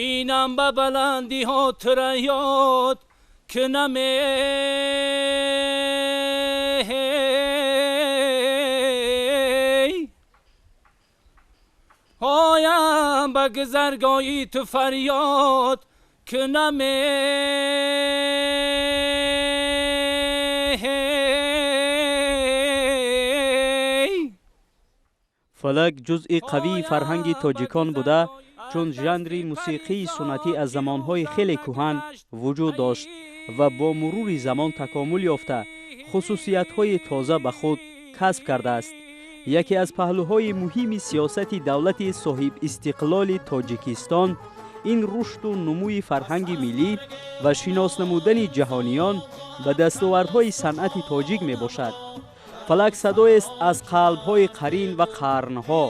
Бинам ба баландиҳо тура ёд кунам, оям ба гузаргоҳи ту фарёд кунам. Фалак ҷузъи қавии фарҳанги тоҷикон буда, чун жанри мусиқии суннатӣ аз замонҳои хеле кӯҳан вуҷуд дошт ва бо мурури замон такомул ёфта, хусусиятҳои тоза ба худ касб кардааст. Яке аз паҳлӯҳои муҳими сиёсати давлати соҳибистиқлоли Тоҷикистон ин рушду нумӯи фарҳанги миллӣ ва шинос намудани ҷаҳониён ба дастовардҳои санъати тоҷик мебошад. Фалак садоест аз қалбҳои қарин ва қарнҳо,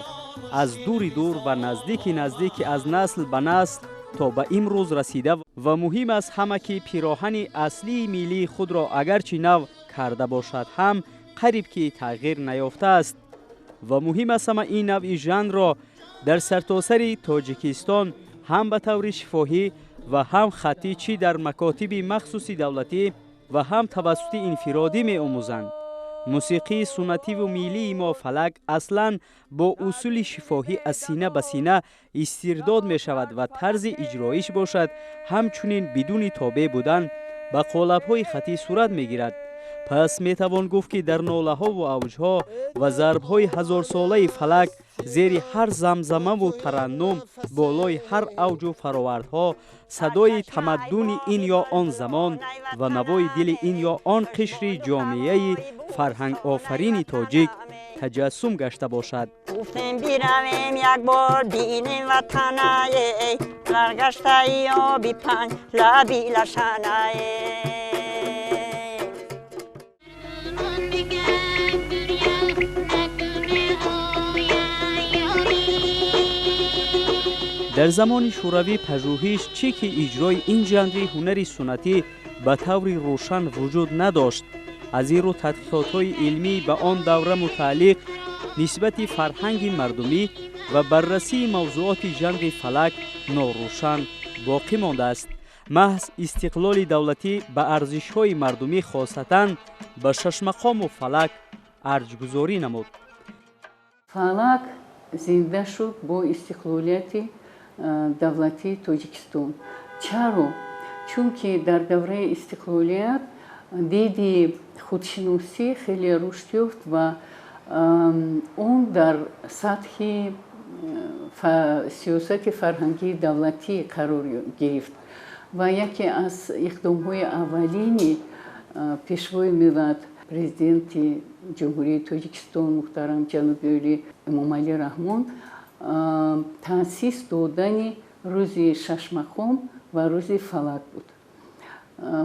аз дури дур ва наздики наздик, ки аз насл ба насл то ба имрӯз расида, ва муҳим аз ҳама ки пироҳани аслии миллии худро агарчи нав карда бошад ҳам, қариб ки тағйир наёфтааст. Ва муҳим аз ҳама, ин навъи жанрро дар сартосари Тоҷикистон ҳам ба таври шифоҳӣ ва ҳам хаттӣ, чӣ дар макотиби махсуси давлатӣ ва ҳам тавассути инфиродӣ меомӯзанд. Мусиқии суннативу миллии мо фалак аслан бо усули шифоҳӣ аз сина ба сина истирдод мешавад ва тарзи иҷроиш бошад, ҳамчунин бидуни тобеъ будан ба қолабҳои хаттӣ сурат мегирад. Пас метавон гуфт, ки дар нолаҳову авҷҳо ва зарбҳои ҳазорсолаи фалак, зери ҳар замзамаву тараннум, болои ҳар авҷу фаровардҳо садои тамаддуни ин ё он замон ва навои дили ин ё он қишри ҷомеаи фарҳангофарини тоҷик таҷассум гашта бошад. Гуфтем, биравем, як бор бинем ватанае, баргаштаи оби панҷ лаби лашанае. Дар замони шӯравӣ пажӯҳиш, чӣ ки иҷрои ин жанри ҳунари суннатӣ ба таври рӯшан вуҷуд надошт. Аз ин рӯ тадқиқотҳои илмӣ ба он давра мутааллиқ нисбати фарҳанги мардумӣ ва баррасии мавзӯоти жанри фалак норӯшан боқӣ мондааст. Маҳз истиқлоли давлатӣ ба арзишҳои мардумӣ, хосатан ба шашмақому фалак арҷгузорӣ намуд. Фалак зинда шуд бо истиқлолияти давлатии Тоҷикистон. Чаро? Чунки дар давраи истиқлолият диди худшиносӣ хеле рушд ёфт ва он дар сатҳи сиёсати фарҳангии давлатӣ қарор гирифт ва яке аз иқдомҳои аввалини Пешвои миллат, Президенти Ҷумҳурии Тоҷикистон муҳтарам ҷаноби олӣ Эмомалӣ Раҳмон таъсис додани рӯзи шашмақом ва рӯзи фалак буд.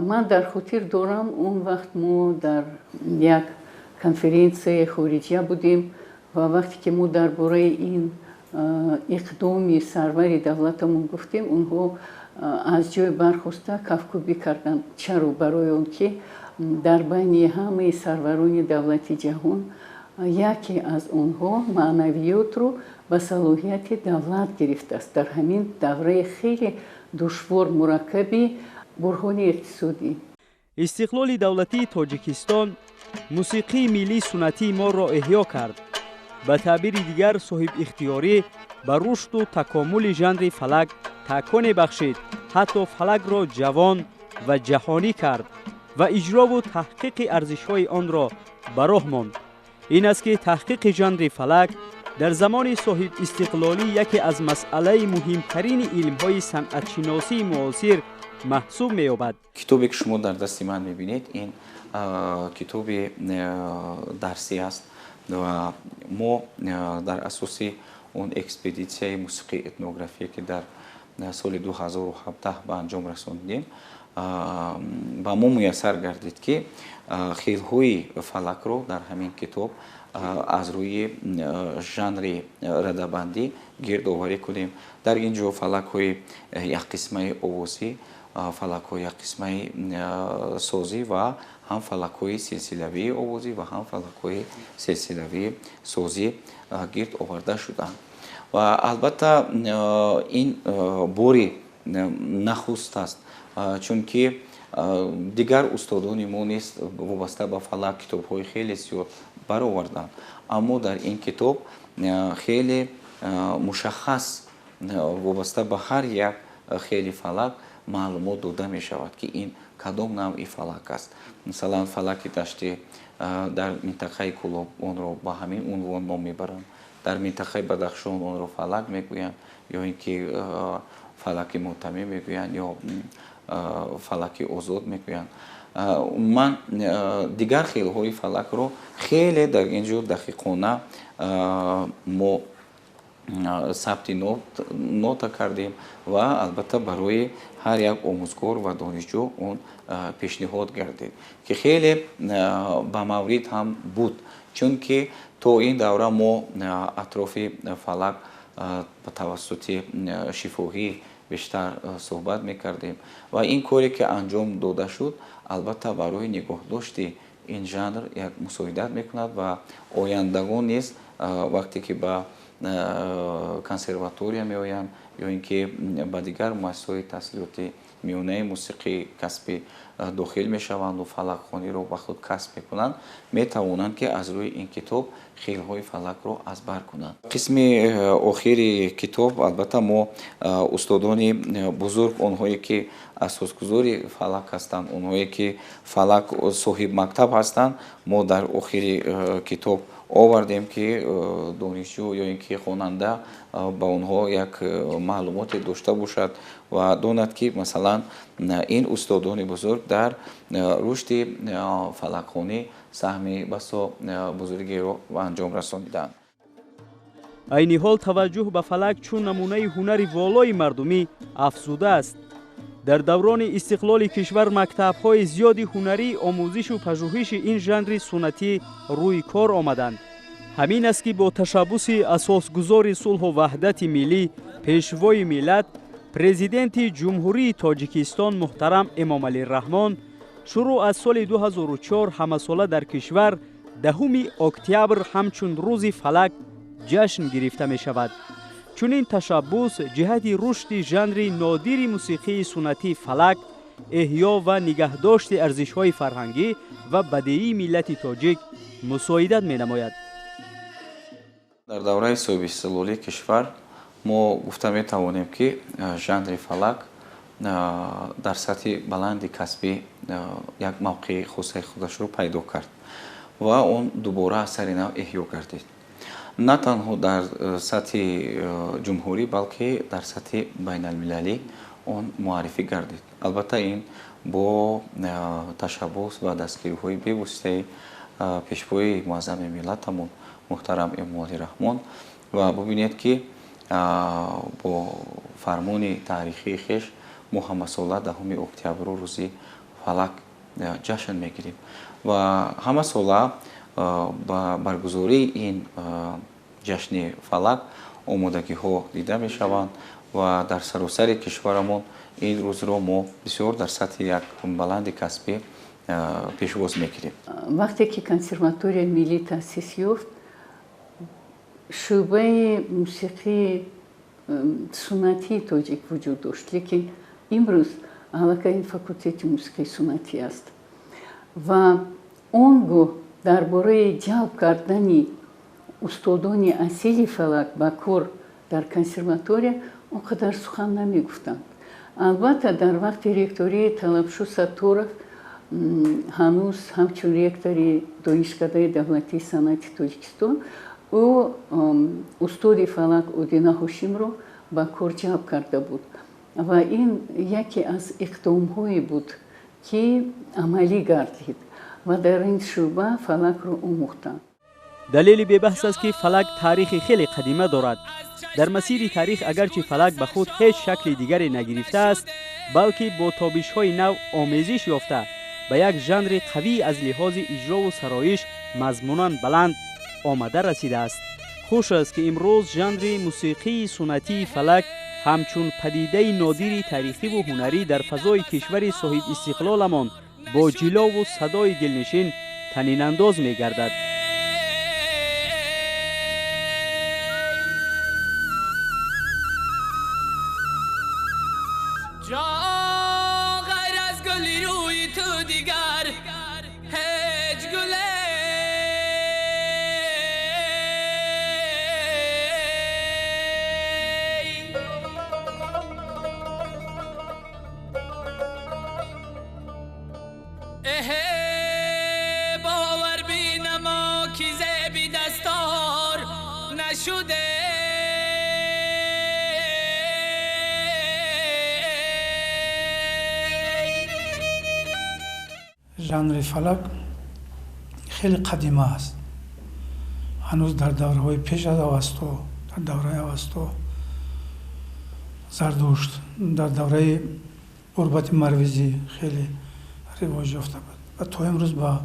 Ман дар хотир дорам, он вақт мо дар як конференсияи хориҷия будем ва вақте ки мо дар бораи ин иқдоми сарвари давлатамон гуфтем, онҳо аз ҷой бархоста кафкӯбӣ карданд. Чаро? Барои он ки дар байни ҳамаи сарварони давлати ҷаҳон яке аз онҳо маънавиётро ба салоҳияти давлат гирифтааст дар ҳамин давраи хеле душвор, мураккаби буҳрони иқтисодӣ. Истиқлоли давлатии Тоҷикистон мусиқии миллии суннатии моро эҳё кард. Ба таъбири дигар, соҳибихтиёрӣ ба рушду такомули жанри фалак таконе бахшид, ҳатто фалакро ҷавон ва ҷаҳонӣ кард ва иҷрову таҳқиқи арзишҳои онро ба роҳ монд. Ин аст, ки таҳқиқи жанри фалак дар замони соҳибистиқлолӣ яке аз масъалаи муҳимтарини илмҳои санъатшиносии муосир маҳсуб меёбад. Китобе, ки шумо дар дасти ман мебинед, ин китоби дарсӣ аст ва мо дар асоси он экспедитсияи мусиқии этнография, ки дар соли 2017 ба анҷом расонидем, ба мо муяссар гардид, ки хелҳои фалакро дар ҳамин китоб аз рӯи жанри радабандӣ гирдоварӣ кунем. Дар ин ҷо фалакҳои якқисмаи овозӣ, фалакҳои якқисмаи созӣ ва ҳам фалакҳои силсилавии овозӣ ва ҳам фалакҳои силсилавии созӣ гирд оварда шуданд. Ва албатта, ин бори Нахуст аст, чунки дигар устодони мо низ вобаста ба фалак китобҳои хеле зиёд бароварданд, аммо дар ин китоб хеле мушаххас вобаста ба ҳар як хели фалак маълумот дода мешавад, ки ин кадом навъи фалак аст. Масалан, фалаки даштӣ дар минтақаи Кӯлоб онро ба ҳамин унвон ном мебаранд, дар минтақаи Бадахшон онро фалак мегӯянд, ё ин ки фалаки мотамӣ мегӯянд, ё фалаки озод мегӯянд. Умуман, дигар хелҳои фалакро хеле дар ин ҷо дақиқона мо сабти нота кардем ва албатта барои ҳар як омӯзгор ва донишҷӯ он пешниҳод гардид, ки хеле ба маврид ҳам буд, чунки то ин давра мо атрофи фалак ба тавассути шифоҳӣ бештар суҳбат мекардем ва ин коре ки анҷом дода шуд, албатта барои нигоҳдошти ин жанр як мусоидат мекунад ва ояндагон низ вақте ки ба консерватория меоянд ё ин ки ба дигар муассисаҳои таҳсилоти миёнаи мусиқии касбӣ дохил мешаванд ва фалакхониро ба худ касб мекунанд, метавонанд ки аз рӯи ин китоб хелҳои фалакро аз бар кунанд. Қисми охири китоб албатта мо устодони бузург, онҳое ки асосгузори фалак ҳастанд, онҳое ки фалак соҳибмактаб ҳастанд, мо дар охири китоб овардем, ки донишҷӯ ё ин ки хонанда ба онҳо як маълумоте дошта бошад ва донад, ки масалан ин устодони бузург дар рушди фалакхонӣ саҳми басо бузургеро ба анҷом расониданд. Айни ҳол таваҷҷӯҳ ба фалак чун намунаи ҳунари волои мардумӣ афзудааст. Дар даврони истиқлоли кишвар мактабҳои зиёди ҳунарии омӯзишу пажӯҳиши ин жанри суннатӣ рӯи кор омаданд. Ҳамин аст, ки бо ташаббуси асосгузори сулҳу ваҳдати миллӣ, пешвои миллат, президенти Ҷумҳурии Тоҷикистон муҳтарам Эмомалӣ Раҳмон шурӯъ аз соли 2004 ҳамасола дар кишвар 10 октябр ҳамчун рӯзи фалак ҷашн гирифта мешавад. Чунин ташаббус ҷиҳати рушди жанри нодири мусиқии суннатии фалак, эҳё ва нигаҳдошти арзишҳои фарҳангӣ ва бадеии миллати тоҷик мусоидат менамояд. Дар давраи соҳибистиқлолии кишвар мо гуфта метавонем, ки жанри фалак дар сатҳи баланди касбӣ як мавқеи хосаи худашро пайдо кард ва он дубора аз сари нав эҳё гардид. На танҳо дар сатҳи ҷумҳурӣ, балки дар сатҳи байналмилалӣ он муаррифӣ гардид. Албатта, ин бо ташаббус ва дастгириҳои бевоситаи пешвои муаззами миллатамон муҳтарам Эмомалӣ Раҳмон. Ва бубинед, ки бо фармони таърихии хеш мо ҳамасола 10 октябрро рӯзи фалак ҷашн мегирем ва ҳамасола ба баргузории ин ҷашни фалак омодагиҳо дида мешаванд ва дар саросари кишварамон ин рӯзро мо бисёр дар сатҳи як баланди касбӣ пешвоз мегирем. Вақте ки консерваторияи миллӣ таъсис ёфт, шӯъбаи мусиқии суннатии тоҷик вуҷуд дошт, лекин имрӯз аллакай ин факултети мусиқии суннатӣ аст. Ва он гоҳ дар бораи ҷалб кардани устодони асили фалак ба кор дар консерватория он қадар сухан намегуфтанд. Албатта, дар вақти ректории Талабшу Сатторов, ҳанӯз ҳамчун ректори Донишкадаи давлатии санъати Тоҷикистон, ӯ устоди фалак Одина Ҳошимро ба кор ҷалб карда буд ва ин яке аз иқдомҳое буд, ки амалӣ гардид ва дар ин шӯъба фалакро омӯхтанд. Далели бебаҳс аст, ки фалак таърихи хеле қадима дорад. Дар масири таърих агарчи фалак ба худ ҳеҷ шакли дигаре нагирифтааст, балки бо тобишҳои нав омезиш ёфта, ба як жанри қавӣ аз лиҳози иҷрову сароиш мазмунан баланд омада расидааст. Хуш аст, ки имрӯз жанри мусиқии суннатии фалак ҳамчун падидаи нодири таърихиву ҳунарӣ дар фазои кишвари соҳибистиқлоламон бо ҷилову садои дилнишин танинандоз мегардад. Ғайр аз гули рӯи ту дигар ҳеҷ гуле. Бовар бинамо ки зеби дастор нашуде. Жанри фалак хеле қадима аст. Ҳанӯз дар давраҳои пеш аз Авасто, дар давраи Авасто, Зардушт, дар давраи ғурбати Марвизӣ хеле ривоҷ ёфта буд ва то имрӯз ба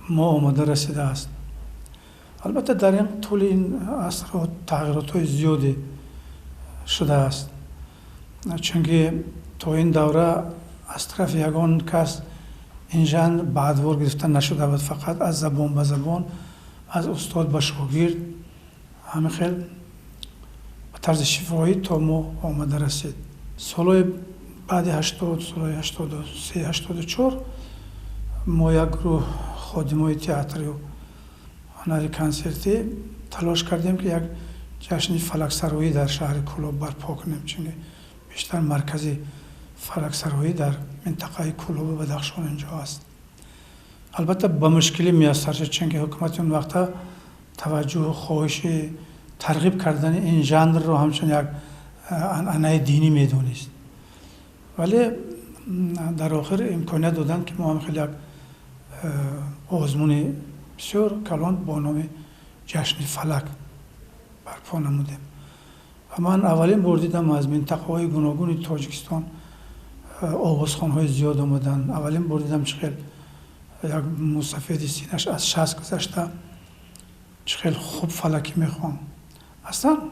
мо омада расидааст. Албатта, дар ин тӯли ин асрҳо тағйиротҳои зиёде шудааст, чунки то ин давра аз тарафи ягон кас ин жанр ба адвор гирифта нашуда буд, фақат аз забон ба забон, аз устод ба шогирд, ҳамин хел ба тарзи шифоҳӣ то мо омада расид. Солҳои баъди 80, солҳои 83, 84 мо як гурӯҳ ходимои театрию ҳунари консертӣ талош кардем, ки як ҷашни фалаксароӣ дар шаҳри Кӯлоб барпо кунем, чунки бештар маркази фалаксароӣ дар минтақаи Кӯлобу Бадахшон инҷо аст. Албатта, ба мушкилӣ муяссар шуд, чунки ҳукумати он вақта таваҷҷӯҳу хоҳиши тарғиб кардани ин жанрро ҳамчун як анъанаи динӣ медонист. Вале дар охир имконият доданд, ки мо ҳам хеле як озмуни бисёр калон бо номи ҷашни фалак барпо намудем. Ва ман аввалин бор дидам, аз минтақаҳои гуногуни Тоҷикистон овозхонҳои зиёд омаданд. Аввалин бор дидам, чӣ хел як мусафеди синаш аз 60 гузашта чӣ хел хуб фалакӣ мехонд. Аслан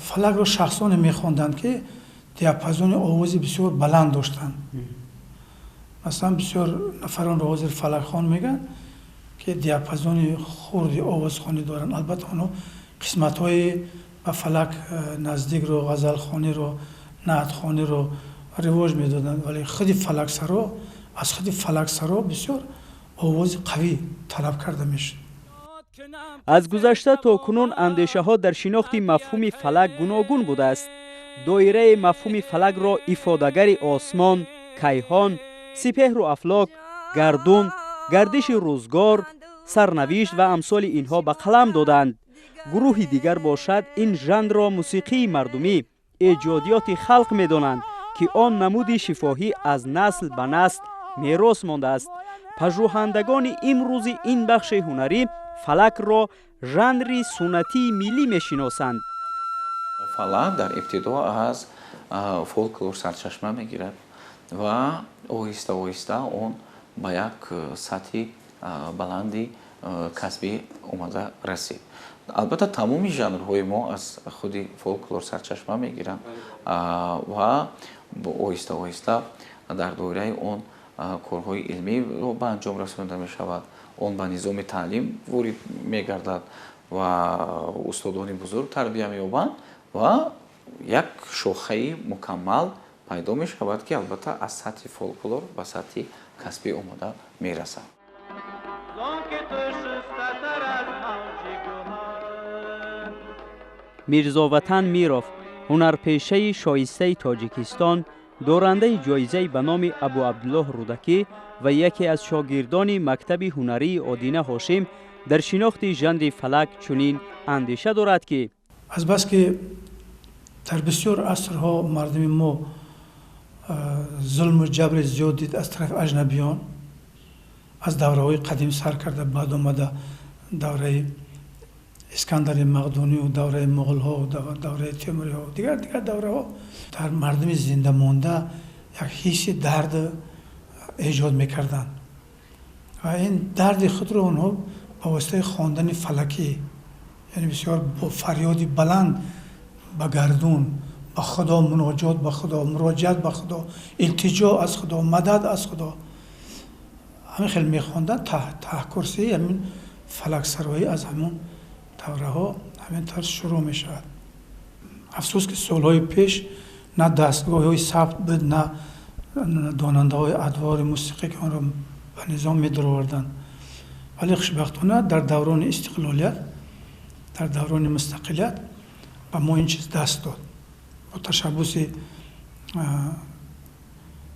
фалакро шахсоне мехонданд, ки диапазони овози бисёр баланд доштанд. Масалан, бисёр нафаронро ҳозир фалакхон мегӯянд, ки диапазони хурди овозхонӣ доранд. Албатта, онҳо қисматҳои ба фалак наздикро, ғазалхониро, наътхониро ривоҷ медоданд, вале худи фалаксаро, аз худи фалаксаро бисёр овози қавӣ талаб карда мешуд. Аз гузашта то кунун андешаҳо дар шинохти мафҳуми фалак гуногун будааст. Доираи мафҳуми фалакро ифодагари осмон, кайҳон, сипеҳру афлок, гардун, гардиши рӯзгор, сарнавишт ва амсоли инҳо ба қалам доданд. Гурӯҳи дигар бошад, ин жанрро мусиқии мардумӣ, эҷодиёти халқ медонанд, ки он намуди шифоҳӣ аз насл ба насл мерос мондааст. Пажӯҳандагони имрӯзи ин бахши ҳунарӣ фалакро жанри суннатии миллӣ мешиносанд. Фалак дар ибтидо аз фолклор сарчашма мегирад ва оҳиста оҳиста он ба як сатҳи баланди касбӣ омада расид. Албатта, тамоми жанрҳои мо аз худи фолклор сарчашма мегиранд ва оҳиста оҳиста дар доираи он корҳои илмиро ба анҷом расонида мешавад, он ба низоми таълим ворид мегардад ва устодони бузург тарбия меёбанд ва як шохаи мукаммал пайдо мешавад, ки албатта аз сатҳи фолклор ба сатҳи касбӣ омода мерасад. Мирзоватан Миров, ҳунарпешаи шоистаи Тоҷикистон, дорандаи ҷоизаи ба номи Абу Абдуллоҳ Рӯдакӣ ва яке аз шогирдони мактаби ҳунарии Одина Ҳошим, дар шинохти жанри фалак чунин андеша дорад, ки Азбаски дар бисёр асрҳо мардуми мо зулму ҷабри зиёд дид аз тарафи аҷнабиён, аз давраҳои қадим сар карда, баъд омада давраи Искандари Мақдунию, давраи муғулҳо, давраи темуриҳо, дигар дигар давраҳо, дар мардуми зинда монда як ҳисси дард эҷод мекарданд ва ин дарди худро онҳо ба воситаи хондани фалакӣ, яъне бисёр бо фарёди баланд ба гардун, ба Худо муноҷот, ба Худо муроҷиат, ба Худо илтиҷо аз Худо, мадад аз Худо, ҳамин хел мехонданд. Таҳкурсии ҳамин фалаксароӣ аз ҳамон давраҳо ҳамин тарз шурӯъ мешавад. Афсӯс, ки солҳои пеш На дастгоҳҳои сабт буд, на донандаҳои адвори мусиқӣ, ки онро ба низом медароварданд. Вале хушбахтона дар даврони истиқлолият, дар даврони мустақилият ба мо ин чиз даст дод. Бо ташаббуси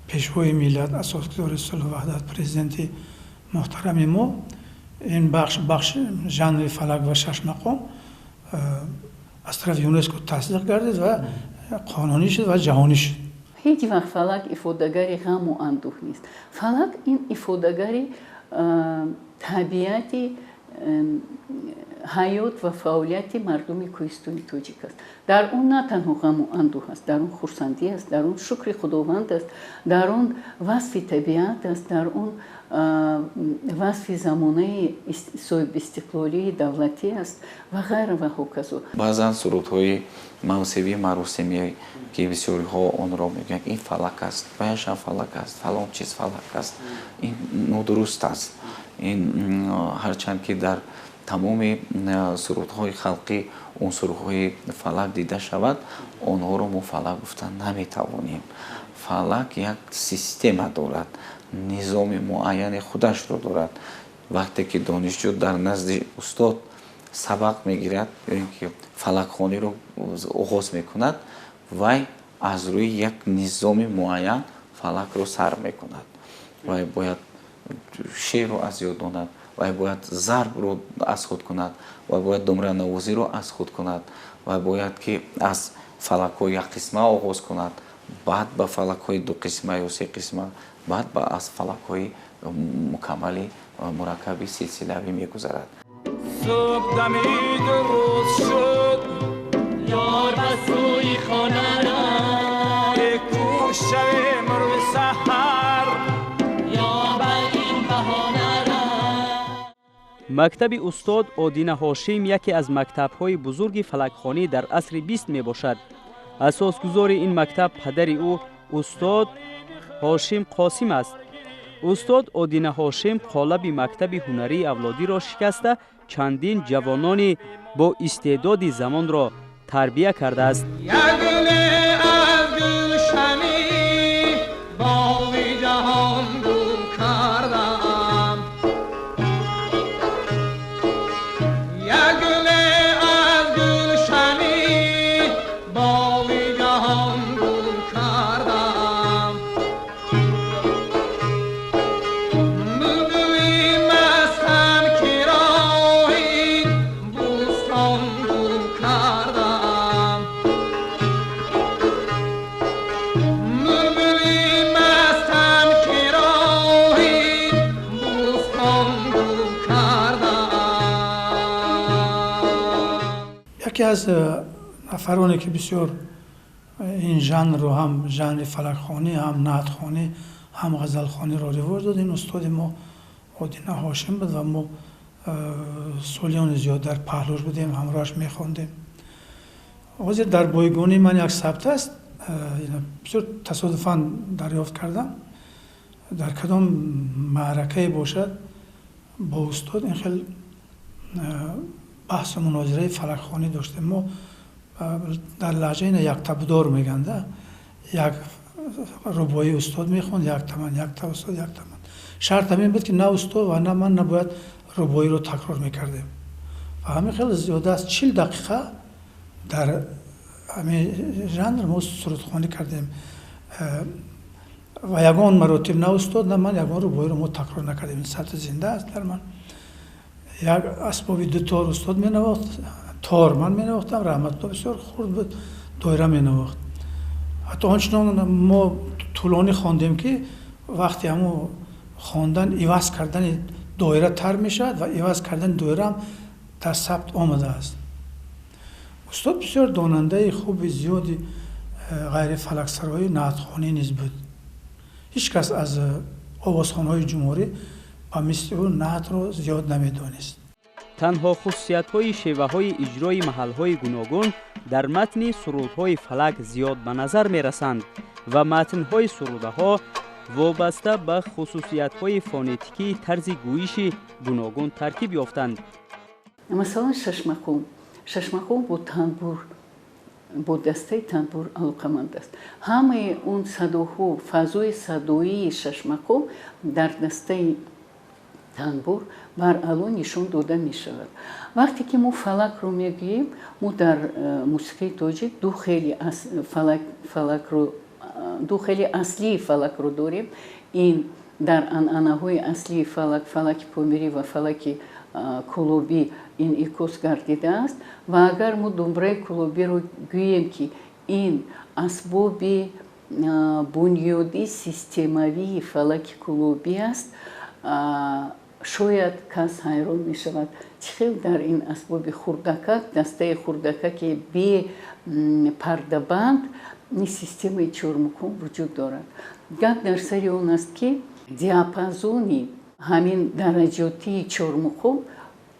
пешвои миллат, асосгузори сулҳу ваҳдат, президенти муҳтарами мо, ин бахш жанри фалак ва шашмақом аз тарафи ЮНЕСКО тасдиқ гардид ва қонунӣ шуд ва ҷаҳонӣ шуд. Ҳеҷ вақт фалак ифодагари ғаму андӯҳ нест. Фалак ин ифодагари табиати ҳаёт ва фаъолияти мардуми кӯҳистони тоҷик аст. Дар он на танҳо ғаму андӯҳ аст, дар он хурсандӣ аст, дар он шукри Худованд аст, дар он васфи табиат аст, дар он васфи замонаи соҳибистиқлолии давлатӣ аст ва ғайра ва ҳоказо. Баъзан сурудҳои мавсимӣ, маросимӣ, ки бисёриҳо онро мегӯянд, ин фалак аст, ваяшам фалак аст, фалон чиз фалак аст, ин нодуруст аст. Ин ҳарчанд ки дар тамоми сурудҳои халқӣ унсурҳои фалак дида шавад, онҳоро мо фалак гуфта наметавонем. Фалак як система дорад, низоми муайяни худашро дорад. Вақте ки донишҷӯ дар назди устод сабақ мегирад ё ин ки фалакхониро оғоз мекунад, вай аз рӯи як низоми муайян фалакро сар мекунад. Вай бояд шеърро аз ёд донад, вай бояд зарбро аз худ кунад, вай бояд думранавозиро аз худ кунад, вай бояд ки аз фалакҳои якқисма оғоз кунад, баъд ба фалакҳои дуқисма ё сеқисма, баъд ба аз фалакҳои мукаммали мураккаби силсилавӣ мегузарад. Субҳ дамид, рӯз шуд, ёр ба сӯи хона рафт. Кӯш шавем рӯи саҳар, ёр ба ин баҳона рафт. Мактаби устод Одина Ҳошим яке аз мактабҳои бузурги фалакхонӣ дар асри 20 мебошад. Асосгузори ин мактаб падари ӯ устод Ҳошим Қосим аст. Устод Одина Ҳошим қолаби мактаби ҳунарии авлодиро шикаста, чандин ҷавонони бо истеъдоди замонро тарбия кардааст. Яке аз нафароне ки бисёр ин жанрро, ҳам жанри фалакхонӣ, ҳам наътхонӣ, ҳам ғазалхониро ривоҷ дод, ин устоди мо Одина Ҳошим буд ва мо солиёни зиёд дар паҳлӯш будем, ҳамроҳаш мехондем. Ҳозир дар бойгонии ман як сабт аст, бисёр тасодуфан дарёфт кардам. Дар кадом маъракае бошад, бо устод ин хел баҳсу мунозираи фалакхонӣ доштем. Мо дар лаҳҷа ина яктабудор мегӯянд, як рубоии устод мехонд, як таман, якта устод, як таман. Шарт ҳамин буд, ки на устод ва на ман набояд рубоиро такрор мекардем. Ва ҳамин хел зиёда аз 40 дақиқа дар ҳамин жанр мо сурудхонӣ кардем ва ягон маротиб на устод, на ман ягон рубоиро мо такрор накардем. Ин сабти зинда аст дар ман. Як асбоби ду тор устод менавохт, тор ман менавохтам, Раҳматулло бисёр хурд буд, доира менавохт. Ҳатто ончунон мо тӯлонӣ хондем, ки вақти ҳамун хондан иваз кардани доира тар мешавад ва иваз кардани доираам дар сабт омадааст. Устод бисёр донандаи хуби зиёди ғайри фалаксароӣ, наътхонӣ низ буд. Ҳеҷ кас аз овозхонҳои ҷумҳурӣ ба мисли ӯ наътро зиёд намедонист. Танҳо хусусиятҳои шеваҳои иҷрои маҳалҳои гуногун дар матни сурудҳои фалак зиёд ба назар мерасанд ва матнҳои сурудаҳо вобаста ба хусусиятҳои фонетикии тарзи гӯиши гуногун таркиб ёфтанд. Масалан, шашмақом. Шашмақом бо танбур Бо дастаи танбур алоқаманд аст. Ҳамаи он садоҳо, фазои садоии шашмақом дар дастаи танбур баръало нишон дода мешавад. Вақте ки мо фалакро мегӯем, мо дар мусиқии тоҷик ду хели фалакро, ду хели аслии фалакро дорем. Ин дар анъанаҳои аслии фалак, фалаки помирӣ ва фалаки кулобӣ инъикос гардидааст. Ва агар мо думбраи кулобиро гӯем, ки ин асбоби бунёдии системавии фалаки кулобӣ аст, шояд кас ҳайрон мешавад, чӣ хел дар ин асбоби хурдакак, дастаи хурдакаки бе пардабанд, ин системаи чормуқом вуҷуд дорад. Гап дар сари он аст, ки диапазони ҳамин дараҷотии чормуқом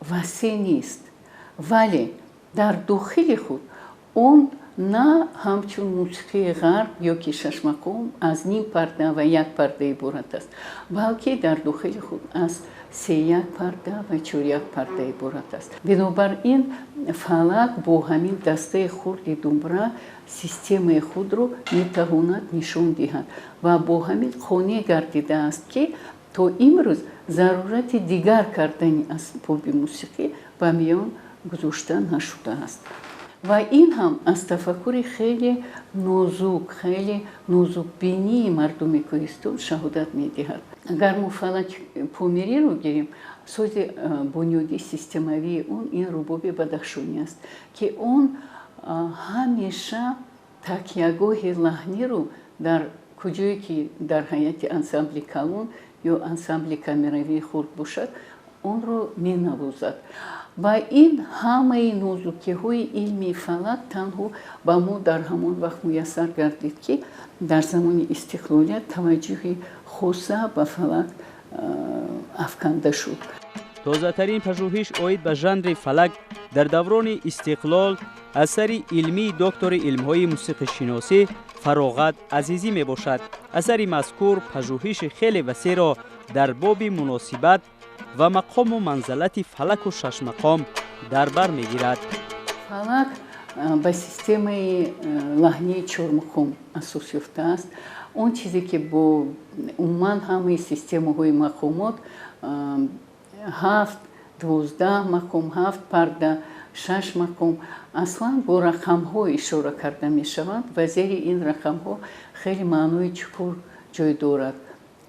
васеъ нест, вале дар дохили худ он на ҳамчун мусиқии ғарб ё ки шашмақом аз ним парда ва як парда иборат аст, балки дар дохили худ аз сеяк парда ва чоряк парда иборат аст. Бинобар ин фалак бо ҳамин дастаи хурди думбра системаи худро метавонад нишон диҳад ва бо ҳамин қонеъ гардидааст, ки то имрӯз зарурати дигар кардани асбоби мусиқӣ ба миён гузошта нашудааст. Ва ин ҳам аз тафаккури хеле нозук, хеле нозукбинии мардуми кӯҳистон шаҳодат медиҳад. Агар мо фалаки помириро гирем, сози бунёдии системавии он ин рубоби бадахшонӣ аст, ки он ҳамеша такягоҳи лаҳниро дар куҷое ки дар ҳайати ансамбли калон ё ансамбли камеравии хурд бошад, онро менавозад. Ва ин ҳамаи нозукиҳои илми фалак танҳо ба мо дар ҳамон вақт муяссар гардид, ки дар замони истиқлолият таваҷҷӯҳи хоса ба фалак афканда шуд. Тозатарин пажӯҳиш оид ба жанри фалак дар даврони истиқлол асари илмии доктори илмҳои мусиқишиносӣ Фароғат Азизӣ мебошад. Асари мазкур пажӯҳиши хеле васеъро дар боби муносибат ва мақому манзалати фалаку шашмақом дар бар мегирад. Фалак ба системаи лаҳнии чормуқом асос ёфтааст. Он чизе ки бо умуман ҳамаи системаҳои мақомот, 7, 12 мақом, ҳафт парда, шаш мақом, аслан бо рақамҳо ишора карда мешаванд ва зери ин рақамҳо хеле маънои чуқур ҷой дорад.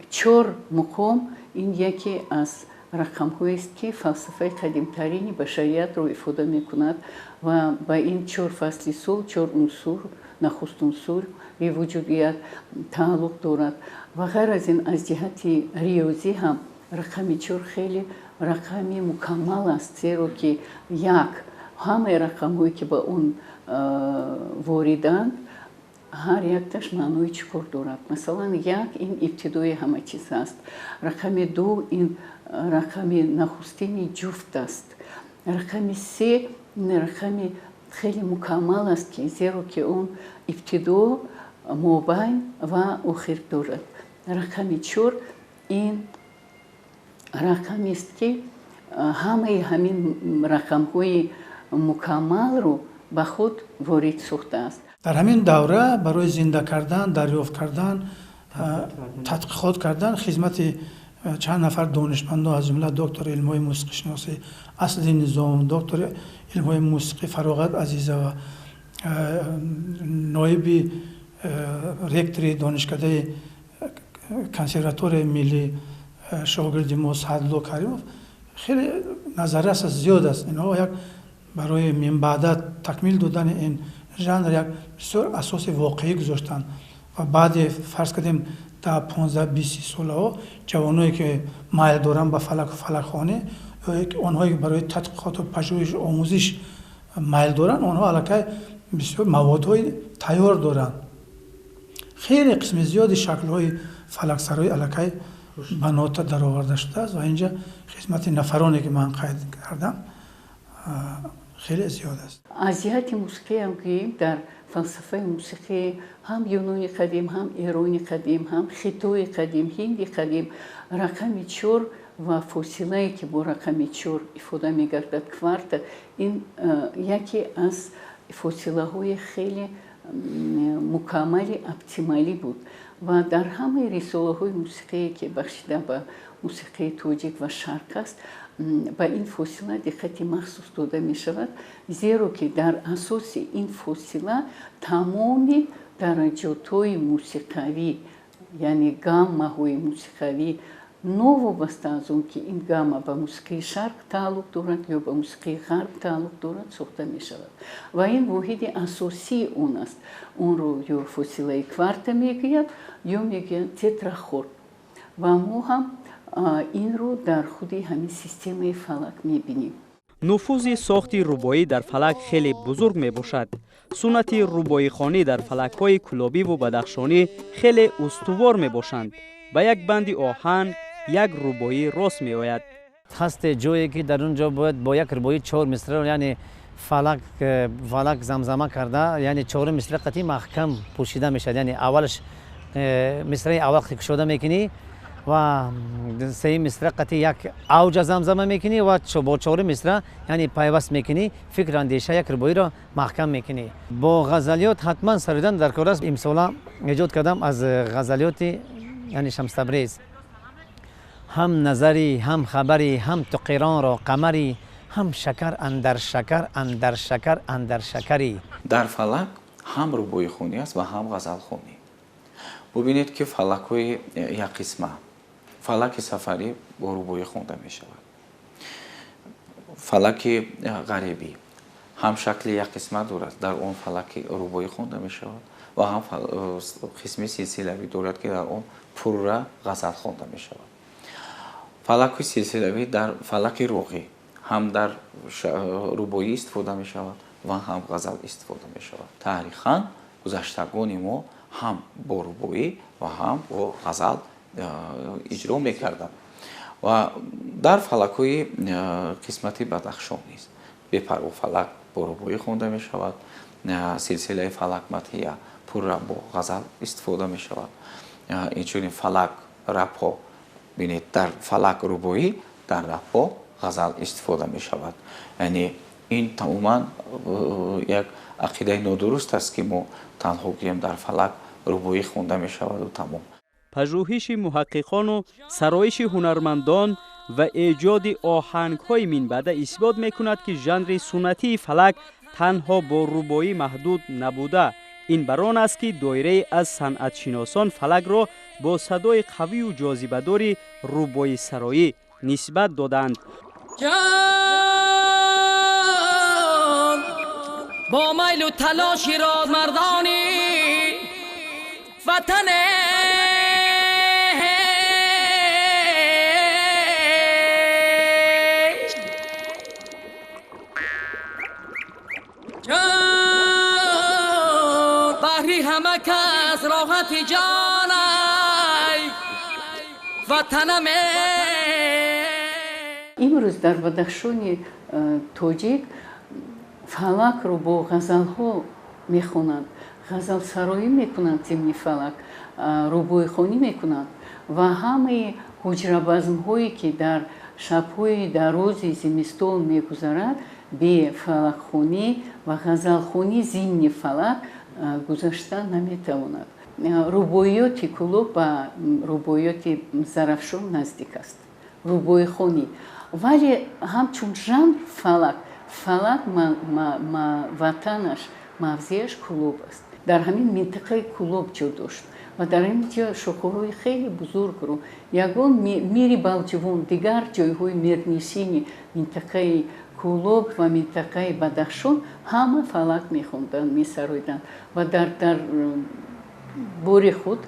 Чор муқом ин яке аз рақамҳоест, ки фалсафаи қадимтарини башариятро ифода мекунад ва ба ин чор фасли сол, чор унсур, нахуст унсури вуҷудият тааллуқ дорад. Ва ғайр аз ин, аз ҷиҳати риёзӣ ҳам рақами чор хеле рақами мукаммал аст, зеро ки як ҳамаи рақамҳое, ки ба он вориданд, ҳар якташ маънои чуқур дорад. Масалан, як ин ибтидои ҳама чиз аст, рақами ду ин рақами нахустини ҷуфт аст, рақами се ин рақами хеле мукаммал аст, ки зеро ки он ибтидо, мобайн ва охир дорад. Рақами чор ин рақамест, ки ҳамаи ҳамин рақамҳои мукаммалро ба худ ворид сохтааст. Дар ҳамин давра барои зинда кардан, дарёфт кардан, тадқиқот кардан хизмати чанд нафар донишмандо, аз ҷумла доктори илмҳои мусиқишиносӣ Асли Низом, доктори илмҳои мусиқӣ Фароғат Азизова, ноиби ректори донишкадаи консерваторияи миллӣ, шогирди мо Саъдулло Каримов, хеле назаррас аст, зиёд аст. Инҳо як барои минбаъда такмил додани ин жанр як бисёр асоси воқеӣ гузоштанд. Ва баъде, фарз кардем, 10, 15, 20 солаҳо ҷавоное, ки майл доранд ба фалаку фалакхонӣ, онҳое ки барои тадқиқоту пажӯҳиш, омӯзиш майл доранд, онҳо аллакай бисёр маводҳои тайёр доранд. Хеле қисми зиёди шаклҳои фалаксароӣ аллакай ба нота дароварда шудааст ва инҷа хизмати нафароне, ки ман қайд кардам, хеле зиёд аст. Аз ҷиҳати мусиқиам гӯем, дар фалсафаи мусиқӣ ҳам Юнони қадим, ҳам Эрони қадим, ҳам Хитои қадим, Ҳинди қадим рақами чор ва фосилае, ки бо рақами чор ифода мегардад, кварта, ин яке аз Фосилаҳои хеле мукаммали оптималӣ буд ва дар ҳамаи рисолаҳои мусиқие, ки бахшида ба мусиқии тоҷик ва шарқ аст, ба ин фосила диққати махсус дода мешавад, зеро ки дар асоси ин фосила тамоми дараҷотҳои мусиқавӣ, яъне гаммаҳои мусиқавӣ, новобаста аз он ки ин гамма ба мусиқии шарқ тааллуқ дорад ё ба мусиқии ғарб тааллуқ дорад, сохта мешавад. Ва ин воҳиди асосии он аст. Онро ё фосилаи кварта мегӯяд, ё мегӯянд тетрахорд. Ва мо ҳам инро дар худи ҳамин системаи фалак мебинем. Нуфузи сохти рубоӣ дар фалак хеле бузург мебошад. Суннати рубоихонӣ дар фалакҳои кӯлобиву бадахшонӣ хеле устувор мебошанд. Ба як банди оҳанг як рубоӣ рост меояд. Ҳаст ҷое ки дар он ҷо бояд бо як рубоӣ чор мисра, яъне фалак замзама карда, яъне чорум мисра қатъи маҳкам пӯшида мешавад. Яъне аввалаш мисраи аввал кушода мекунӣ ва сеюм мисра қатъи як авҷа замзама мекунӣ ва бо чорум мисра, яъне пайваст мекунӣ, фикр, андеша, як рубоиро маҳкам мекунӣ. Бо ғазалиёт ҳатман саридан дар кор аст. Имсола эҷод кардам аз ғазалиёти, яъне Шамстабрез. Ҳам назарӣ, ҳам хабарӣ, ҳам ту қиронро қамарӣ, ҳам шакар андар шакар андар шакар андар шакарӣ. Дар фалак ҳам рубоихонӣ аст ва ҳам ғазалхонӣ. Бубинед, ки фалакҳои як қисма, фалаки сафарӣ бо рубоӣ хонда мешавад, фалаки ғарибӣ ҳам шакли як қисма дорад, дар он фалаки рубоӣ хонда мешавад, ва ҳам қисми силсилавӣ дорад, ки дар он пурра ғазал хонда мешавад. Фалаки силсилавӣ дар фалаки роғӣ ҳам дар рубоӣ истифода мешавад ва ҳам ғазал истифода мешавад. Таърихан гузаштагони мо ҳам бо рубоӣ ва ҳам бо ғазал иҷро мекарданд. Ва дар фалакҳои қисмати Бадахшон низ бепарво фалак бо рубоӣ хонда мешавад, силсилаи фалак матия пурра бо ғазал истифода мешавад. Инчунин фалак рапҳо, бинед, дар фалак рубоӣ, дар рапҳо ғазал истифода мешавад. Яъне ин тамоман як ақидаи нодуруст аст, ки мо танҳо гӯем дар фалак рубоӣ хонда мешаваду тамом. Пажӯҳиши муҳаққиқону сароиши ҳунармандон ва эҷоди оҳангҳои минбаъда исбот мекунад, ки жанри суннатии фалак танҳо бо рубоӣ маҳдуд набуда. Ин бар он аст, ки доирае аз санъатшиносон фалакро бо садои қавию ҷозибадори рубоисароӣ нисбат доданд. Бо майлу талоши розмардони ватане. Баҳри ҳама кас роҳати ҷонай ватанаме. Имрӯз дар Бадахшони тоҷик фалакро бо ғазалҳо мехонанд, ғазалсароӣ мекунанд, зимни фалак рубоихонӣ мекунанд ва ҳамаи ҳуҷрабазмҳое, ки дар шабҳои дарози зимистон мегузарад, бе фалакхонӣ ва ғазалхонӣ зимни фалак гузашта наметавонад. Рубоиёти Кӯлоб ба рубоиёти Зарафшон наздик аст, рубоихонӣ, вале ҳамчун жанр фалак ватанаш, мавзеаш Кӯлоб аст. Дар ҳамин минтақаи Кӯлоб ҷо дошт ва дар ин ҷо шоҳҳои хеле бузургро, ягон мири Балҷувон, дигар ҷойҳои мирнишини минтақаи Кӯлоб ва минтақаи Бадахшон ҳама фалак мехонданд, месароиданд ва дар бори худ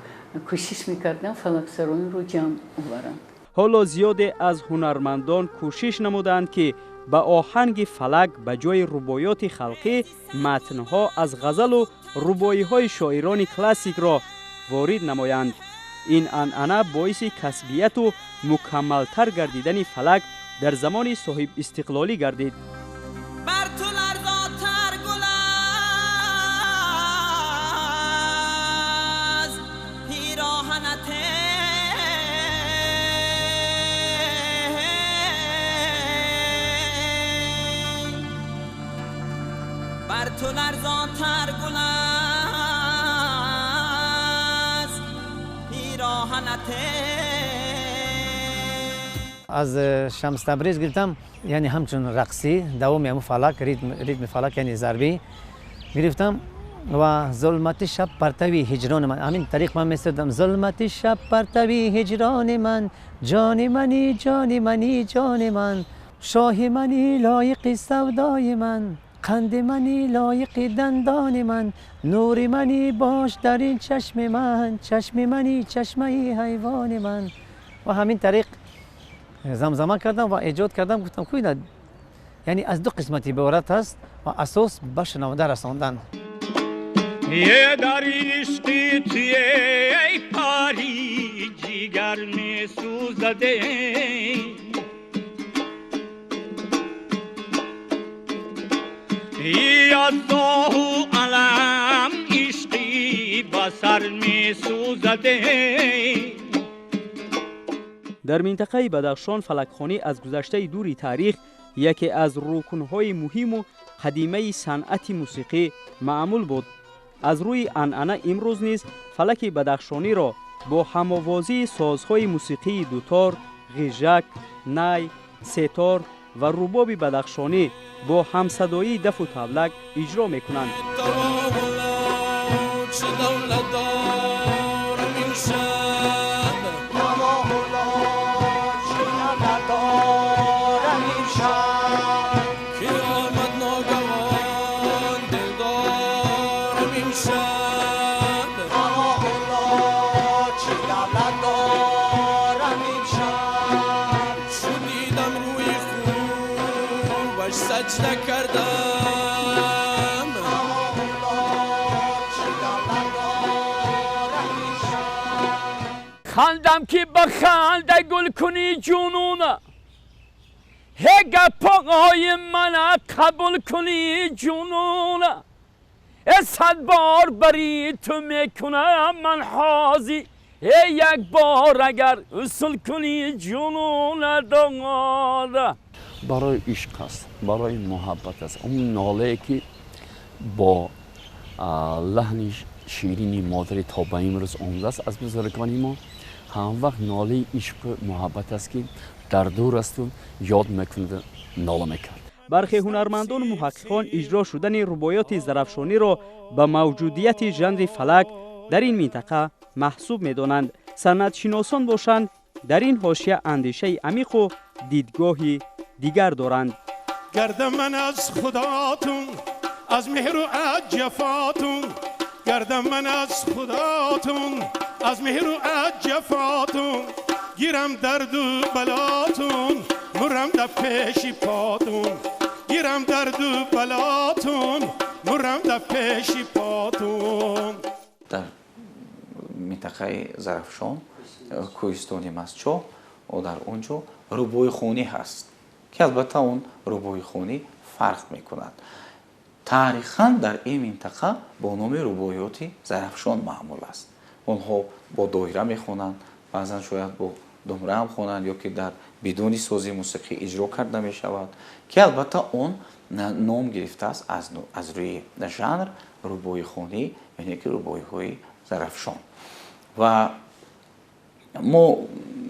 кӯшиш мекарданд фалаксароиро ҷамъ оваранд. Ҳоло зиёде аз ҳунармандон кӯшиш намуданд, ки ба оҳанги фалак ба ҷои рубоёти халқӣ матнҳо аз ғазалу рубоиҳои шоирони классикро ворид намоянд. Ин анъана боиси касбияту мукаммалтар гардидани фалак дар замони соҳибистиқлолӣ гардид. Бар ту ларзотар гул аст пироҳанат, бар تو لرزان‌تر گل از پیراهنت. Аз Шамс Табриз гирифтам, яъне ҳамчун рақсӣ давоми ҳамун фалак, ритми фалак, яъне зарбӣ гирифтам ва зулмати шаб партави ҳиҷрони ман. Ҳамин тариқ ман месудам: зулмати шаб партави ҳиҷрони ман, ҷони мани, ҷони мани, ҷони ман, шоҳи мани, лоиқи савдои ман, қанди мани, лоиқи дандони ман, нури мани, бош дар ин чашми ман, чашми мани, чашмаи ҳайвони ман. Ва ҳамин тариқ замзама кардам ва эҷод кардам. Гуфтам ку ина яъне аз ду қисмат иборат аст ва асос ба шунаванда расондан. یه در عشقی توی ای پاری جیگر می سوزده، الله علم عشقی بسر می سوزده. Дар минтақаи Бадахшон фалакхонӣ аз гузаштаи дури таърих яке аз рукнҳои муҳиму қадимаи санъати мусиқӣ маъмул буд. Аз рӯи анъана имрӯз низ фалаки бадахшониро бо ҳамовозии созҳои мусиқии дутор, ғижак, най, сетор ва рубоби бадахшонӣ бо ҳамсадоии дафу таблак иҷро мекунанд. خندم که با خنده گل کنی جنونه، هی گپای من قبول کنی جنونه، صد بار بری تو میکنم من حاضی، یک بار اگر اصول کنی جنونه داره. برای عشق است، برای محبت است. اون ناله که با لحن شیرینی مادری تا به امروز آمده است از بزرگان ما، هم وقت ناله عشق محبت است که در دور است و یاد میکند، ناله میکرد. برخی هنرمندان و محققان اجرا شدن رباعیات زرافشانی را به موجودیت ژانر فلک در این منطقه محسوب میدانند. سنتشناسان باشند در این حاشیه اندیشه عمیق و دیدگاه دیگر دارند. گردم من از خداتون، از مهر و از جفاتون، گردم من از خداتون، از مهر و از جفاتون، گیرم درد و بلاتون، مرم در پیش پاتون، گیرم درد و بلاتون، مرم در پیش پاتون. در منطقه زرافشان، کوهستان مستچو و در اونجا رباعی خونی هست که البته اون رباعی خونی فرق میکند. تاریخاً در این منطقه با نام رباعیات زرافشان معمول است. آنها با دایره میخوانند، بعضا شاید با دمره هم خوانند یا که در بدون ساز موسیقی اجرا کرده میشود که البته اون نام گرفته است از روی ژانر رباعی خونی، یعنی که رباعی های زرافشان. و ما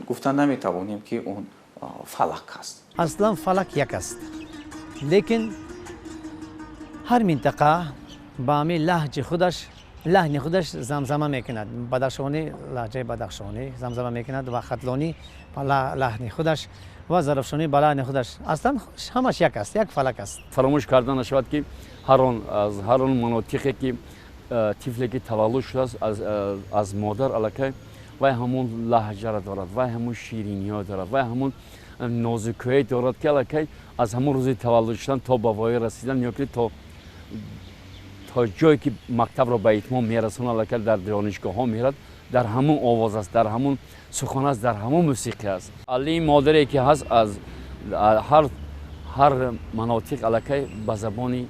گفتن نمیتوانیم که اون فلک است. اصلا فلک یک است، لیکن هر منطقه با همی لهجه خودش، لحن خودش زمزمه میکند. بدخشانی لهجه بدخشانی زمزمه میکند و ختلانی با لحن خودش و زرافشانی با لحن خودش. اصلا همش یک است، یک فلک است. فراموش کردن نشود که هر آن از هر آن مناطقی که طفلی که تولد شده است از مادر الکی وای همون لهجه را دارد، وای همون شیرینی ها دارد، وای همون نازکی‌های دارد که الکی از همون روز تولد شدن تا به وای رسیدن یا که تا جایی که مکتب را به اتمام میرساند، الکی در دانشگاه ها میرد، در همون آواز است، در همون سخن است، در همون موسیقی است. علی مادری که هست از هر مناطق الکی به زبان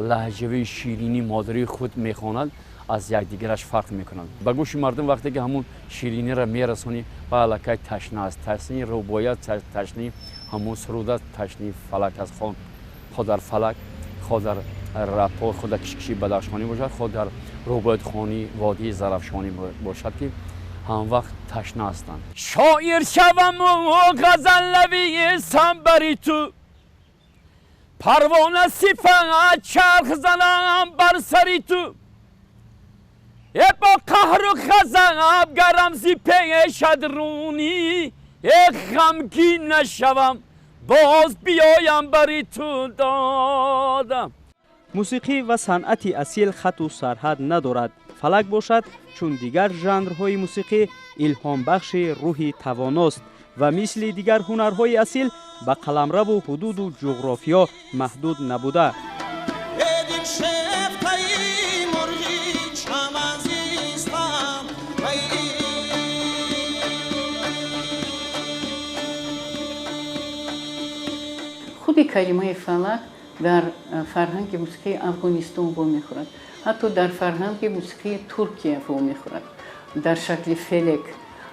لهجوی شیرینی مادری خود میخواند، از یکدیگرش فرق میکنند. به گوش مردم وقتی که همون شیرینی را میرسونی و الکی تشنه است، تشنه رباعیات، تشنه همون سرود است، تشنه فلک است، خود در فلک، خود در Рапо худ дар кишкиши бадахшонӣ бошад, худ дар рубоятхонии водии зарафшонӣ бошад, ки ҳамвақт ташна ҳастанд. Шоир шаваму ғазал нависам бари ту, парвона сифат чарх занам бар сари ту, э бо қаҳру ғазаб гарам зи пешат рунӣ, э ғамгин нашавам боз биёям бари ту додам. Мусиқӣ ва санъати асил хату сарҳад надорад. Фалак бошад, чун дигар жанрҳои мусиқӣ, илҳомбахши рӯҳи тавоност ва мисли дигар ҳунарҳои асил ба қаламраву ҳудуду ҷуғрофиё маҳдуд набуда. Худи калимаи фалак дар фарҳанги мусиқии Афғонистон вомехӯрад, ҳатто дар фарҳанги мусиқии Туркия вомехӯрад дар шакли фелек.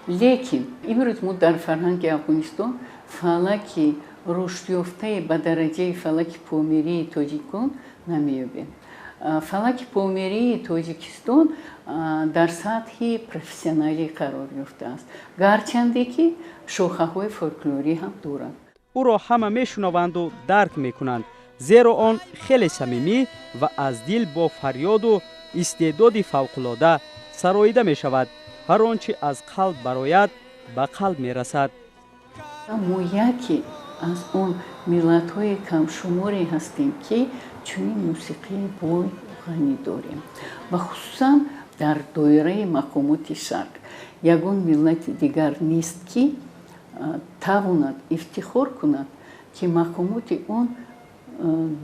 Лекин имрӯз мо дар фарҳанги Афғонистон фалаки рушдёфтаи ба дараҷаи фалаки помирии тоҷикон намеёбем. Фалаки помирии Тоҷикистон дар сатҳи профессионалӣ қарор ёфтааст, гарчанде ки шохаҳои фолклорӣ ҳам дорад. Ӯро ҳама мешунаванду дарк мекунанд, зеро он хеле самимӣ ва аз дил бо фарёду истеъдоди фавқулода сароида мешавад. Ҳар он чи аз қалб барояд, ба қалб мерасад. Мо яке аз он миллатҳои камшуморе ҳастем, ки чунин мусиқии бой ғанӣ дорем ва хусусан дар доираи мақомоти Шарқ ягон миллати дигар нест, ки тавонад ифтихор кунад, ки мақомоти он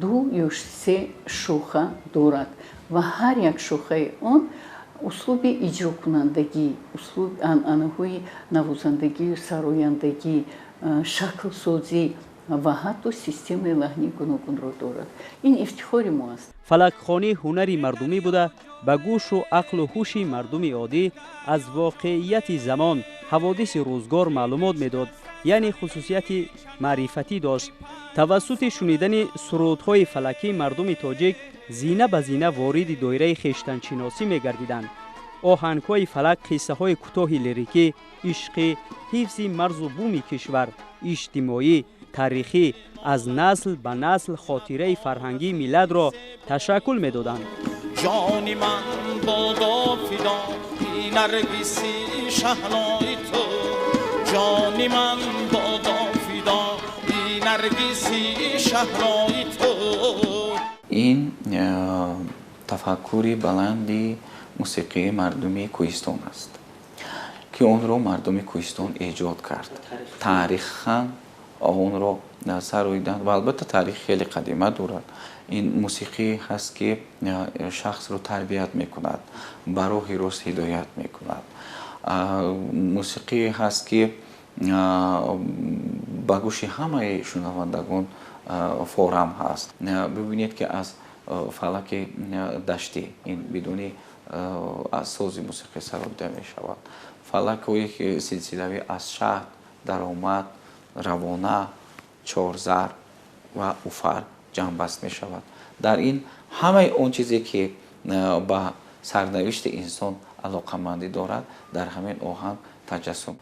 ду ё се шоха дорад ва ҳар як шохаи он услуби иҷрокунандагӣ, услуби анъанаҳои навозандагию сарояндагӣ, шаклсозӣ ва ҳатто системаи лаҳнии гуногунро дорад. Ин ифтихори мо аст. Фалакхонӣ ҳунари мардумӣ буда, ба гӯшу ақлу ҳуши мардуми оддӣ аз воқеияти замон, ҳаводиси рӯзгор маълумот медод, яъне хусусияти маърифатӣ дошт. Тавассути шунидани сурудҳои фалакӣ мардуми тоҷик зина ба зина вориди доираи хештаншиносӣ мегардиданд. Оҳангҳои фалак қиссаҳои кӯтоҳи лирикӣ, ишқӣ, ҳифзи марзу буми кишвар, иҷтимоӣ, таърихӣ аз насл ба насл хотираи фарҳангии миллатро ташаккул медоданд. Ҷони ман бодо фидо наргиси шаҳлои ту, ҷони ман бодо фидо наргиси шаҳлои ту. Ин тафаккури баланди мусиқии мардуми кӯҳистон аст, ки онро мардуми кӯҳистон эҷод кард, таърихан онро сароиданд ва албатта таърих хеле қадима дорад. Ин мусиқӣ ҳаст, ки шахсро тарбият мекунад, ба роҳи рост ҳидоят мекунад. Мусиқӣ ҳаст, ки ба гӯши ҳамаи шунавандагон форам ҳаст. Бибинед, ки аз фалаки даштӣ ин бидуни аз сози мусиқӣ сароида мешавад, фалакҳое ки силсилавӣ аз шаҳд, даромад, равона, чорзар ва уфар ҷамъбаст мешавад. Дар ин ҳамаи он чизе, ки ба сарнавишти инсон алоқамандӣ дорад, дар ҳамин оҳанг таҷассум.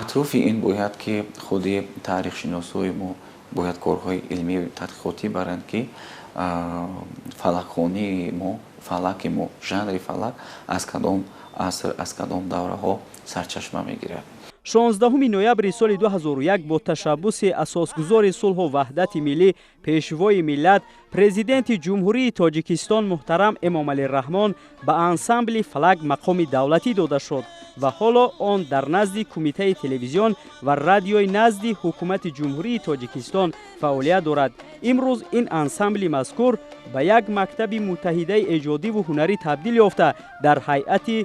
Атрофи ин бояд ки худи таърихшиносҳои мо бояд корҳои илмию тадқиқотӣ баранд, ки фалакхонии мо, фалаки мо, жанри фалак аз кадом аср, аз кадом давраҳо сарчашма мегирад. 16 ноябри соли 2001 бо ташаббуси асосгузори сулҳу ваҳдати миллӣ, пешвои миллат, президенти Ҷумҳурии Тоҷикистон муҳтарам Эмомалӣ Раҳмон ба ансамбли фалак мақоми давлатӣ дода шуд ва ҳоло он дар назди Кумитаи телевизион ва радиои назди Ҳукумати Ҷумҳурии Тоҷикистон фаъолият дорад. Имрӯз ин ансамбли мазкур ба як мактаби муттаҳидаи эҷодиву ҳунарӣ табдил ёфта, дар ҳайати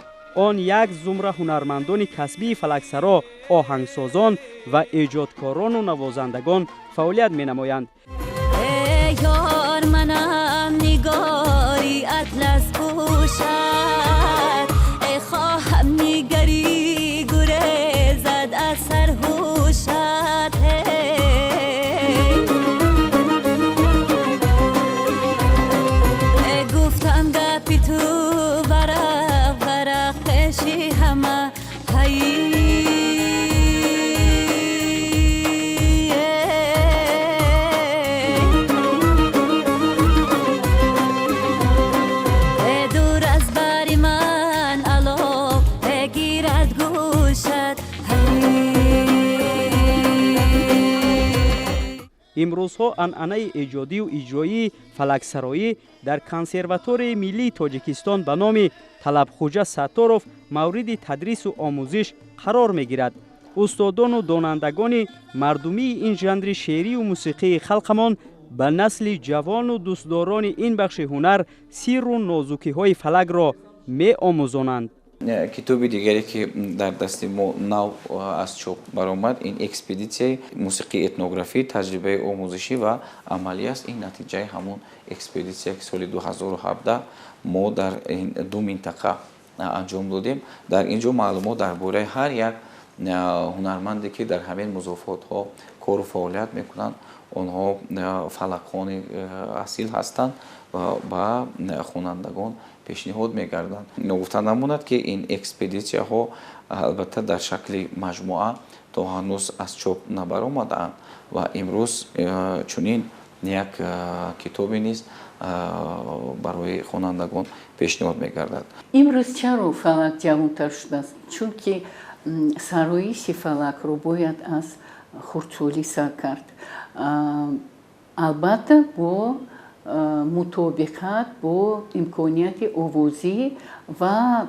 он як зумра ҳунармандони касбии фалаксаро, оҳангсозон ва эҷодкорону навозандагон фаъолият менамоянд. Ёр, манам нигори атлас пӯшад, эй хоҳам нигарӣ гурезад аз сар ҳушад. ҳама. Ҳай, дур аз бари ман алов гирад гӯшат. Имрӯзҳо анъанаи эҷодию иҷроии фалаксароӣ дар Консерваторияи миллии Тоҷикистон ба номи Талабхуҷа Сатторов мавриди тадрису омӯзиш қарор мегирад. Устодону донандагони мардумии ин жанри шеърию мусиқии халқамон ба насли ҷавону дӯстдорони ин бахши ҳунар сирру нозукиҳои фалакро меомӯзонанд. Китоби дигаре, ки дар дасти мо нав аз чоп баромад, ин экспедитсияи мусиқии этнографӣ, таҷрибаи омӯзишӣ ва амалӣ аст. Ин натиҷаи ҳамон экспедитсия, ки соли 2017 мо дар ин ду минтақа анҷом додем. Дар ин ҷо маълумот дар бораи ҳар як ҳунарманде, ки дар ҳамин музофотҳо кору фаъолият мекунанд, онҳо фалакхони асил ҳастанд ва ба хонандагон пешниҳод мегарданд. Ногуфта намонад, ки ин экспедитсияҳо албатта дар шакли маҷмӯа то ҳанӯз аз чоп набаромадаанд ва имрӯз чунин як китобе низ барои хонандагон пешниҳод мегардад. Имрӯз чаро фалак ҷавонтар шудааст? Чунки сароиши фалакро бояд аз хурдсолӣ сар кард, албатта бо мутобиқат бо имконияти овозӣ ва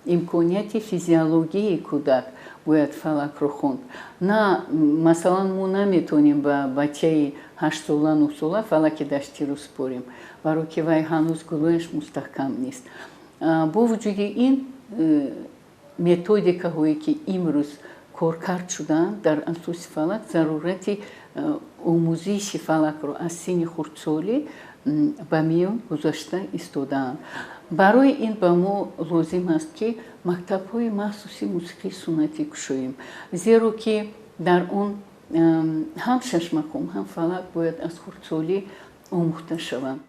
имконияти физиологии кӯдак бояд фалакро хонд. На, масалан, мо наметавонем ба бачаи 8сола, 9сола фалаки даштиро супорем, баро ки вай ҳанӯз гулӯяш мустаҳкам нест. Бо вуҷуди ин, методикаҳое, ки имрӯз коркард шудаанд дар асоси фалак, зарурати омӯзиши фалакро аз синни хурдсолӣ ба миён гузошта истодаанд. Барои ин ба мо лозим аст, ки мактабҳои махсуси мусиқии суннатӣ кушоем, зеро ки дар он ҳам шашмақом, ҳам фалак бояд аз хурдсолӣ омӯхта шаванд.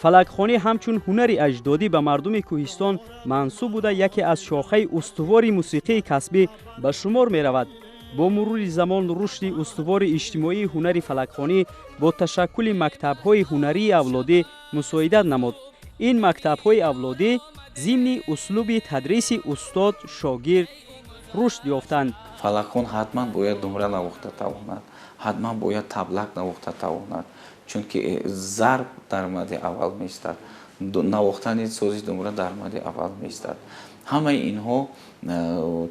Фалакхонӣ ҳамчун ҳунари аҷдодӣ ба мардуми кӯҳистон мансуб буда, яке аз шохаи устувори мусиқии касбӣ ба шумор меравад. Бо мурури замон рушди устувори иҷтимоии ҳунари фалакхонӣ бо ташаккули мактабҳои ҳунарии авлодӣ мусоидат намуд. Ин мактабҳои авлодӣ зимни услуби тадриси устод шогирд рушд ёфтанд. Фалакхон ҳатман бояд думра навохта тавонад, ҳатман бояд таблак навохта тавонад, чунки зарб дар мади аввал меистад, навохтани сози думра дар мади аввал меистад. Ҳамаи инҳо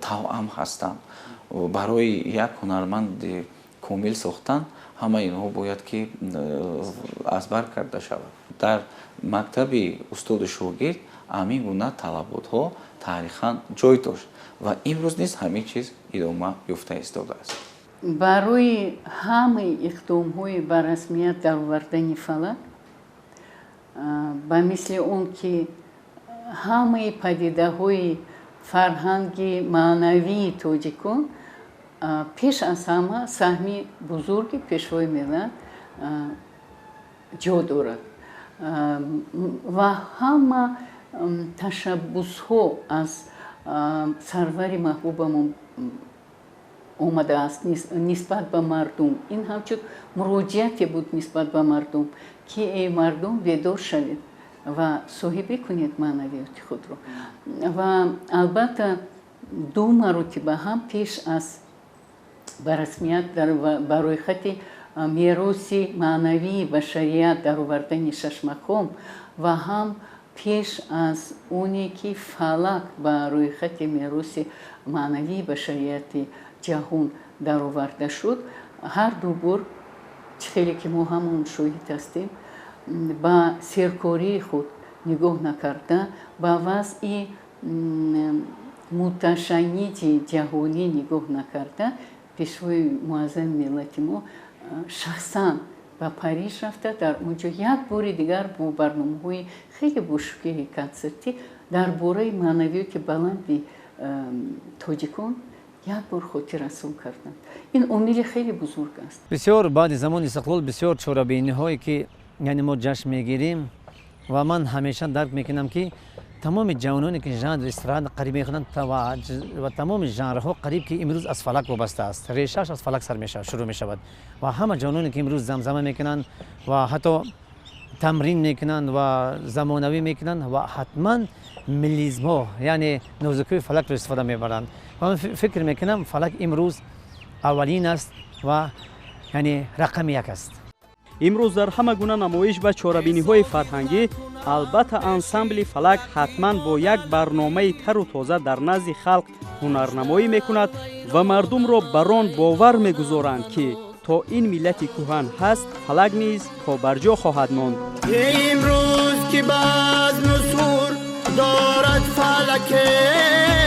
тавъам ҳастанд. Барои як ҳунарманди комил сохтан ҳамаи инҳо бояд ки аз бар карда шавад. Дар мактаби устоду шогирд ҳамин гуна талаботҳо таърихан ҷой дошт ва имрӯз низ ҳамин чиз идома ёфта истодааст. Барои ҳамаи иқдомҳои ба расмият даровардани фалак, ба мисли он ки ҳамаи падидаҳои фарҳанги маънавии тоҷикон, пеш аз ҳама саҳми бузурги Пешвои миллат ҷо дорад ва ҳама ташаббусҳо аз сарвари маҳбубамон омадааст нисбат ба мардум. Ин ҳамчун муроҷиате буд нисбат ба мардум, ки эй мардум, бедор шавед ва соҳибӣ кунед маънавиёти худро. Ва албатта ду маротиба ҳам пеш аз ба расмият ба рӯйхати мероси маънавии башарият даровардани шашмақом ва ҳам пеш аз оне ки фалак ба рӯйхати мероси маънавии башарияти ҷаҳон дароварда шуд, ҳар ду бор, чӣ хеле ки мо ҳамон шоҳид ҳастем, ба серкории худ нигоҳ накарда, ба вазъи муташанниҷи ҷаҳонӣ нигоҳ накарда, Пешвои муаззами миллати мо шахсан ба Париж рафта, дар он ҷо як бори дигар бо барномаҳои хеле бошукӯҳи консертӣ дар бораи маънавиёти баланди тоҷикон як бор хотиррасон карданд. Ин омили хеле бузург аст. Бисёр баъди замони истиқлол бисёр чорабиниҳое, ки яъне мо ҷашн мегирем, Ва ман ҳамеша дарк мекунам, ки тамоми ҷавононе, ки жанри эстрада қариб мехонанд ва тамоми жанрҳо қариб, ки имрӯз аз фалак вобаста аст, решааш аз фалак сар мешавад, шурӯъ мешавад. Ва ҳама ҷавононе, ки имрӯз замзама мекунанд ва ҳатто тамрин мекунанд ва замонавӣ мекунанд, ва ҳатман мелизмҳо, яъне нозукиҳои фалакро истифода мебаранд. Ва ман фикр мекунам, фалак имрӯз аввалин аст ва яъне рақами як аст. Имрӯз дар ҳама гуна намоиш ва чорабиниҳои фарҳангӣ албатта ансамбли «Фалак» ҳатман бо як барномаи тару тоза дар назди халқ ҳунарнамоӣ мекунад ва мардумро бар он бовар мегузоранд, ки то ин миллати кӯҳан ҳаст, фалак низ побарҷо хоҳад монд. Имрӯз ки базму сур дорад фалаке.